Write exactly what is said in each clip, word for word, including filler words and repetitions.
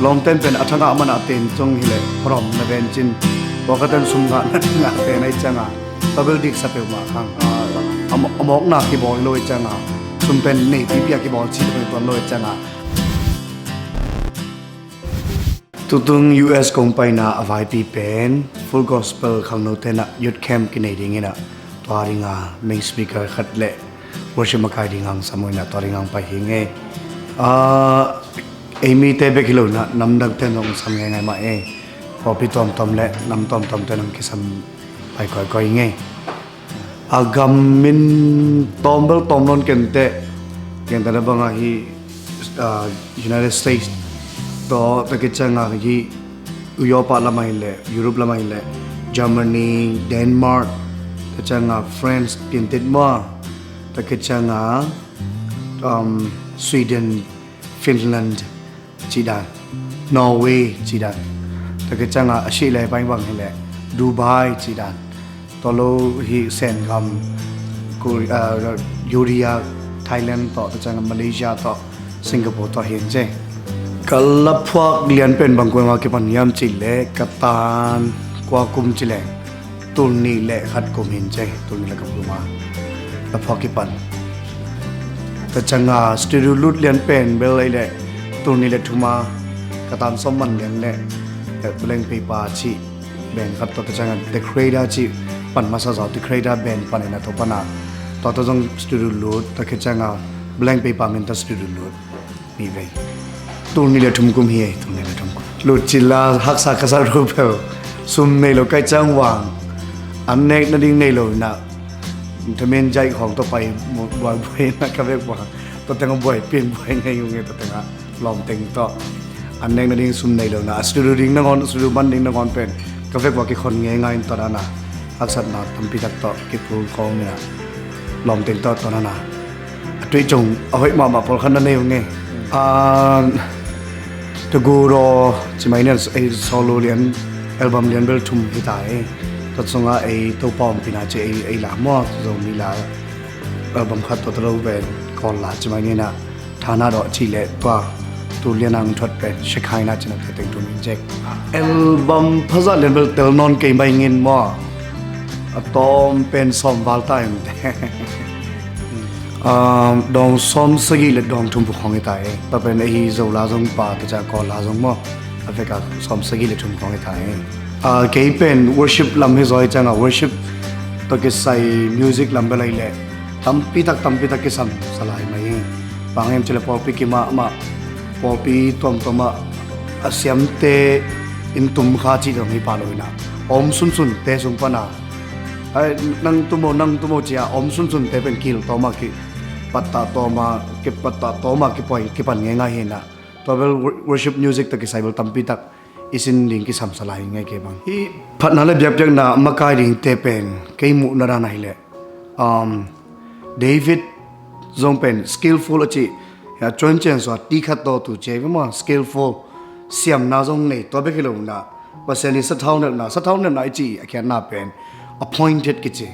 Lawmten pen a thangah mana ten cong hileh pharom na ven cin. Pawlkhaten sum ngah na ngah pen ahi cianga, tua bel diksa peuhmah kang. A, a, a mawkna kibawl lo ahi cianga, sum pen nei pipi a kibawl cih pen tuan lo ahi cianga. Tutung U S kong paina a vaipi pen Full Gospel khangnote inah youth camp kinei dingin ah, tua dinga main speaker khat le worship makai dinga ang sam uh inah tua dinga ang pai hi ngei. Ah, ei mite bek hi lo inah namdangte zong sam ngeingai mah ei. Pawlpi tuamtuam le nam tuamtuamte zong kisam pai kawikawi ngei. A gam min tawm bel tawm nawn kenteh. Kenteh na bangah hi, ah, United States tawh, tua khit ciangah hi Europa lamah hileh, Europe lamah hileh, Germany, Denmark, tua ciangah France, tintit maw, tua khit ciangah, um, Sweden, Finland, cih dan, Norway cih dan. Tua khit ciangah a sih le pai bang hileh Dubai cih dan. Tua lo hi Sengam, Korea, Korea, Thailand tawh, tua ciangah Malaysia tawh, Singapore tawh hi in cei. Ka laphuak lian pen bang kuama kipan hiam cih leh ka tan kua kum cih leh tul nih le khat kum hi in cei, tul nih le khat kum a laphuak kipan. Tua ciangah studio lut lian pen bel ahi leh tul nih le thum a ka tan sawm man lian le, eh, blank paper cih band khat tawh, tua ciangah The Creator cih pan masa zaw, The Creator band pan ina tua pana. Tua tua zong studio lut, tua khit ciangah blank paper min tawh studio lut. Nih vei. Tul nih le thum kum hi ei, tul nih le thum kum. Lut cila haksa ka sa ru peuh. Sum nei lo kai ciang wang. An nek nading nei lo inah. Thamen jaih khawng tawh pai buaibuai na ka vek buang. Tua tengah buai pin buai ngei ngu ngei tua tengah. Lawmteng tawh. An nek nading sum nei lo inah. A studio ding nangawn, a studio man ding nangawn pen. Ka vek buang kikhon ngeingai in tua dana. Haksatna tampi tak tawh kiphul khawng inah. Lawmteng tawh tua dana. A tuih cung a hoih mahmah pawlkhat na nei uh ngei. Ah, Taguro cimai nian ei solo lian, album lian bel thum hi ta ei. Tua sungah ei Topa ompina ci ei, ei la maw, Zomi la album khat tua talo pen Kawl la cimai nian ah Thana Dawh cih le tua tu lian ang thuat pen Shekinah cina tua teng thum in cek. Album phazah lian bel tel nawn kei mai ngin maw. A tawm pen sawm val ta in te. Ah, dawng sawm sagih le dawng thum phu khawng hi ta e. Tua pen ahi Zo la zong pa, tua ciang Kawl la zong maw. A vekah sawm sagih le thum khawng hi ta e. Ah, kei pen worship lam hi zaw hi ciangah worship tawh kisai music lam bel ahi leh tampi tak, tampi tak kisam sa lai mai hi. Bang hiam cih leh pawlpi kimah mah, pawlpi tuamtuam ah a siamte in tum kha cih zong hi pah lo inah. Om sunsunte sung pana. Ai, nang tum o, nang tum o cia om sunsunte pen kihilh tawm ah kipattah tawm ah, kipattah tawm ah kipoi, kipan ngeingai hi inah. Tua bel wor-, worship music tawh kisai bel tampi tak i sin ding kisam sa lai ngei kei bang. Hih phatna le biakpiakna makai dingte pen kei muhna dan ahi leh, um, David zong pen skillful a cih, a cuancian sua ti khat tawh tu cia i ve maw, skillful. Siamna zong nei, tua bek hi lo inah. Pasian i sathau nelhna, sathau nelhna i cih a khiatna pen appointed kici.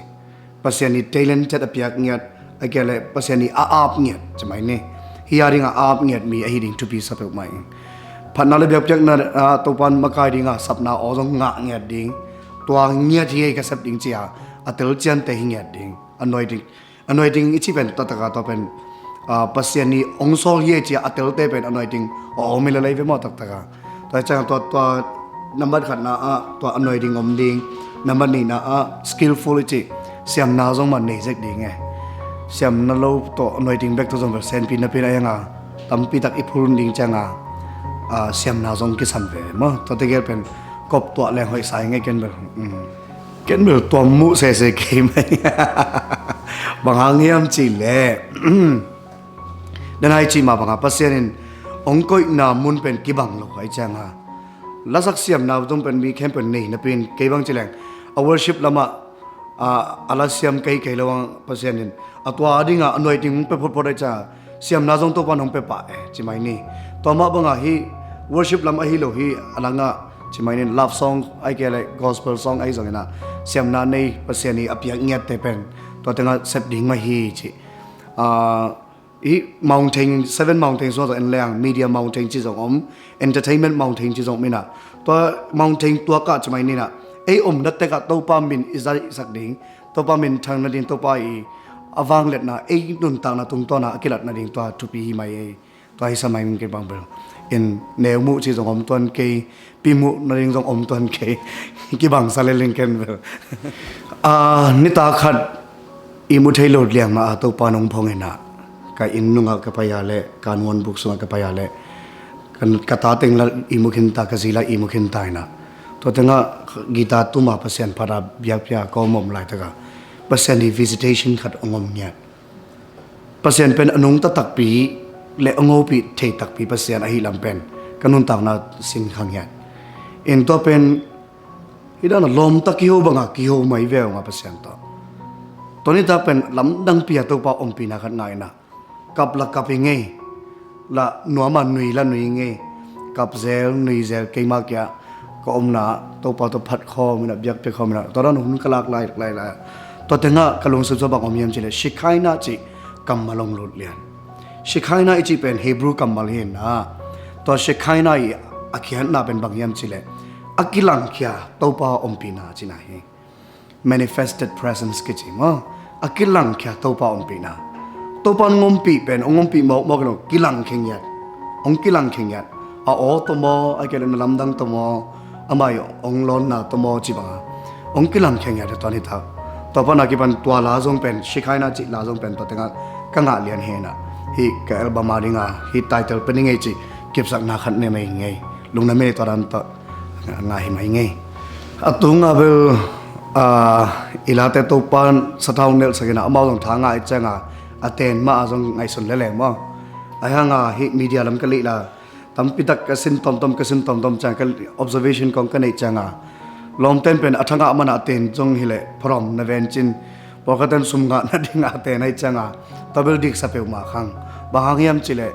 Pasian i talented a piak ngiat, a kia le Pasian i a ap ngiat, cimai ni. Hi a ding a ap ngiat mi ahi ding thupi sa peuhmah ing. Phatna le biakpiakna ah Topan makai ding a sapna aw zong ngah ngiat ding. Tua ngiat hi ei ka sep ding cia, a tel ciante hi ngiat ding. A nuai ding, a nuai ding i ci pen taktak a tua pen, ah, Pasian i ong sawl hi ei cia a telte pen a nuai ding a om i le lei ve maw taktak a. Tua ciang tua, tua nambat khatna ah tua a nuai ding om ding, nambat nihna ah skillful i cih siamna zong man nei zek ding e. Siamna lo tawh a nuai ding bek tawh zong bel senpi napi na iang a tampi tak i phul ding ciang a, ah, siamna zong kisam ve maw. Tua tegel pen kop tuah leng hoih sa i ngei ken bel. Um. Ken bel tuam muh sese kei mai. Bang hang hiam cih leh. Dan hai cih mah bangah Pasian in ong koihna mun pen kibang lo hai ciang a. Lasak siamna tung pen mi khempeuh nei napi in kei bang ci leng a worship lamah, a, a la siam kei kei lo ang Pasian in a tua a dingah a nuai ding hong pia photphot ai ciang a siamna zong Topan hong pia pah e, ci mai ni. Tua mah bangah hi worship lam ahi lo hi a langah ci mai ni love song ai kei le gospel song ahi zongin ah siamna nei Pasian i a piak ngiatte pen tua tengah sep ding mah hi ci. A, Hih mountain, seven mountain sungah zong en leng media mountain ci zong om, entertainment mountain ci zong om inah, tua mountain tua kah ci mai ninah, ei omna tekah Topa min i zaisak ding, Topa min thang nading, Topa i a vangliatna ei nuntakna tungtawnah a kilat nading tua thupi hi mai ei. Tua hi sa mai ming kei bang bel. In neu muh ci zong om tuan kei, pi muh nading zong om tuan kei. Kibang sa le ling ken bel. Ah, nitak khat i mu thei lo liang mah a Topa nong phong inah, ka inn nungah ka pai a le, ka nuan buk sungah ka pai a le, ka, ka ta teng la i mu khin ta, ka zi la i mu khin ta inah, tua tengah guitar tuma Pasian phat a biakpiak a ka om om laitakah Pasian i visitation khat ong om ngiat. Pasian pen a nungta takpi le a ngopih thei takpi Pasian ahi lam pen ka nuntakna sin kha ngiat. In tua pen hih dana lawmta kiho banga kiho mai ve unga Pasian tawh. Tua nitak pen lamdangpi a Topa ompihna khat ngah inah, kap la kap i ngei, la nuama nui la nui i ngei, kap zel nui zel keima kia ka omna Topa tawh phat khawm inah, biakpiak khawm inah, tua dan hun ka lak lai lai lai. Tua tengah ka lungsim sua bang om hiam cileh Shekhinah cih kammal ong lut lian. Shekhinah i cih pen Hebrew kammal hi inah, tua Shekhinah i a khiatna pen bang hiam cileh a kilangkhia Topa ompihna cihna hi. Manifested presence kici maw. A kilangkhia Topa ompihna. Topa ong ompih pen ong ompih mawkmawk in ong kilangkhia ngiat. Ong kilangkhia ngiat. A aw tawh maw, a kei le na lamdang tawh maw, amah i ong lawnna tawh maw ci banga ong kilangkhia ngiat a tua nitak. Tua pana kipan tua la zong pen, Shekhinah cih la zong pen tua tengah ka ngah lian hi inah, hih ka album a dinga hih title pen i ngei cih kipsakna khat ne mai ngei. Lungna mei tua dan tawh ngah hi mai ngei. A tunga bel, ah, i late Topa sathau nelhsak inah, amau zong tha ngah i cianga a ten mah a zong ngaihsun lele maw. Ahi hanga hih media lam ka lih la, tampitak ka sin tomtom, ka sin tomtom ciang, ka observation kong ka neih cianga lawmten pen a thangah mana a ten zong hileh pharom na ven cin, pawlkhaten sum ngah nadinga a ten ahi cianga tua bel diksa peuhmah khang. Bang hang hiam cileh,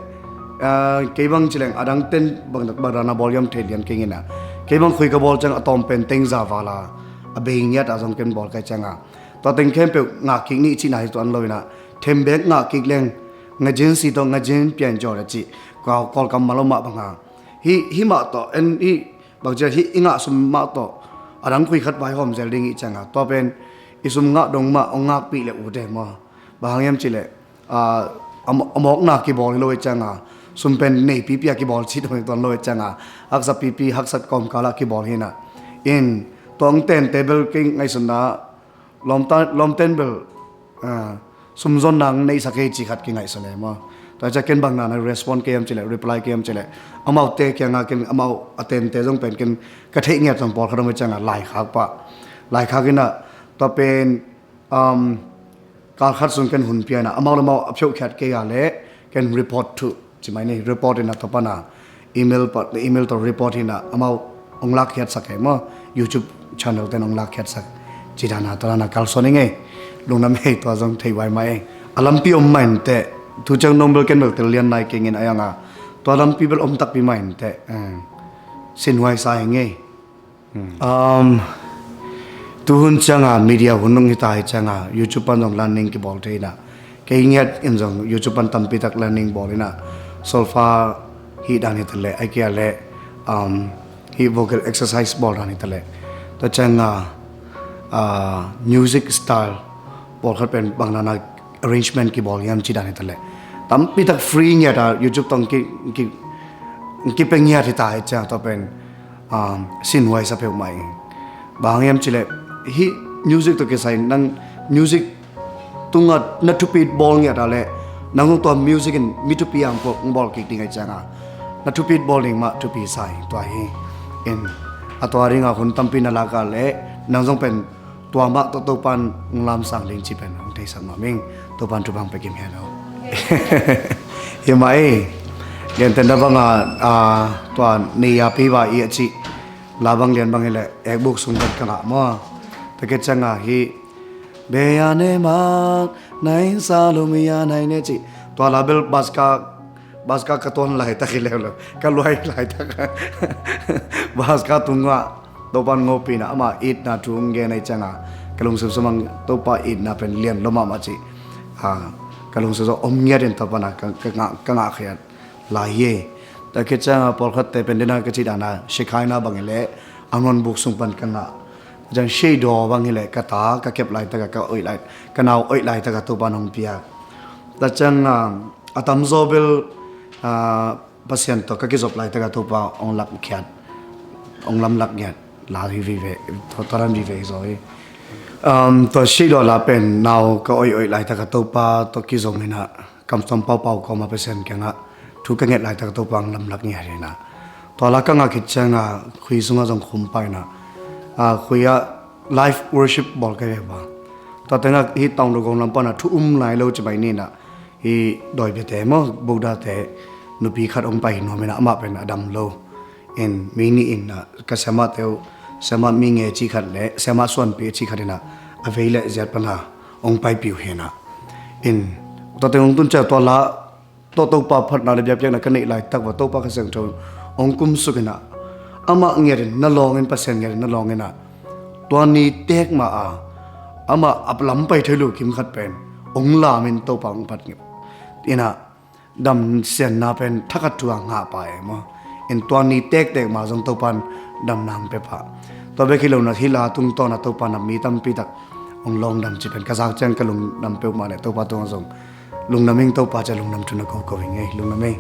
ah, kei bang cileng adangten bang, bang dana bawl hiam thei lian kei nginah, kei bang khui ka bawl ciang a tawm pen teng za vala a bei ngiat a zong ken bawl kai cianga tua teng khempeuh ngah kik nih cihna hi tuan lo inah, thembek ngah kik leng ngajin si tawh ngajin pian jaw le cih Kawlkam mal om mah banga hih, hih mah tawh en hih bang ciah hih i ngah sum mah tawh adang khui khat vaihawm zel ding ih cianga tua pen i sum ngah dong mah ong ngakpih le ute maw. Bang hang hiam cileh, ah, a mawkna kibawl hi lo ih cianga sum pen neipipi a kibawl cih dong hi tuan lo ih cianga haksa pipi haksa kawmkal ah kibawl hi inah. In tua ong tente bel kei ngaihsutna lawmta, lawmten bel, ah, sumzon nang neihsak hei ci khat kingaihsun e maw. Tua cia ken bang nana respond kei am cileh, reply kei am cileh, amaute kianga ken amau a tente zong pen ken ka theih ngiat zong pawlkhat om e cianga laikhak pah. Laikhak inah tua pen, um, kalkhat sung ken hun pia inah amau le amau a phiohkhiat kei a le ken report thuh ci mai ni, report inah tua pana email pa, email tawh report hinah amau ong lakkhiatsak e maw, YouTube channel ten ong lakkhiatsak. Cidana tua dana kalsuan i ngei. Lungna mei tua zong thei vai mai. A lampi om mah inteh, tu ciang nong bel ken bel tel lian nai kei ngin a ianga tua lampi bel om takpi mah inteh, eh, sinhuai sa i ngei. Um, tuhun cianga media hun nong hita hi cianga YouTube pan zong learning kibawl thei inah, kei ngiat in zong YouTube pan tampitak learning bawl inah, solfa hih dan hitaleh, aikia leh, um, hih vocal exercise bawl dan hitaleh, tua cianga, ah, music style pawlkhat pen bang nana arrangement kibawl hiam ci dan hitaleh, tampitak free ngiata YouTube tawh ki, ki, kipia ngiat hita hi cianga tua pen, um, sinhuai sa peuhmah ing. Bang hang hiam cileh hih music tawh kisai nang music tunga na thupit bawl ngiat a leh nang zong tua music in mi thupi ang pok ong bawl kik ding ahi cianga na thupit bawl ding mah thupi sa ing tua hi. In a tua dinga hun tampi na lak a leh nang zong pen tua mah tawh Topan ong lamsang ding ci pen ong theisak nuam ing. Topan thupha ong pia kim hen o. Hi mah ei. Gentehna banga, ah, tua nei a pi va i a cih la bang lian bang hileh ekbuk sung bang ka ngah maw. Tua ke cianga hih Beya ne mak nai sa lum ya nai ne cih tua la bel baska, baska ka tuan laitak hi leuleu, ka luai laitak. Baska tungah Topan ngopina ama itna thu ong gen ahi cianga ka lungsim sumang Topa itna pen lian lo mahmah cih, ah, ka lungsim zong om ngiat in tua pana ka, ka ngah, ka ngah khiat lai hi. Tua khit cianga pawlkhatte pen dena ka cih dana Shekinah bang hileh a nonbuk sung pan ka ngah. Ciang Sheidaw bang hileh ka ta ka kep laitaka ka oih lai, ka nau oih laitaka Topa nong piak. Tua cianga a tamzaw bel, ah, Pasian tawh ka kizop laitaka Topa hong lak khiat, hong lamlak ngiat la hi vive, tua, tua dan vive hi zaw hi. Um, tua Sheidaw la pen nau ka oih oih laitaka Topa tawh kizom hinah, kamsawm paupau kawma Pasian kiangah thu ka nget laitaka Topa hong lamlak ngiat hinah. Tua la ka ngah khit cianga khui sungah zong khum pah hinah, ah, khuiah live worship bawl ka hi ve ba. Tua tengah hih Taungdaw gong lam pana thu um lai lo ci mai ninah, hih dawibiate maw, Buddhate nupi khat hong pai hi nuam hinah, amah pen a dam lo. In mi nih innah ka siamahte uh, siamah mi nge cih khat le siamah suanpi cih khat innah a vei le ziat pana hong paipih uh hinah. In tua teng hong tun ciang tua la tawh Topa phatna le biakpiakna ka neih laitak va Topa Kha Siangtho hong kumsuk hinah, amah ngiatin na lawngin, Pasian ngiatin na lawng hinah, tua ni tek ma a amah a lam pai thei lo kim khat pen hong lamin Topa hong phat ngip hinah, damsianna pen thakhat thu a ngah pa e maw. In tua ni tektek ma zong Topa in damna hong pia pah. Tua bek hi lo na hih la tungtawna Topa in mi tampi tak hong lawng dam ci pen ka zak ciang ka lungdam peuhmah le Topa tungah zong lungdam ing. Topa ciang lungdam thu na ko ko ing ei, lungdam ei.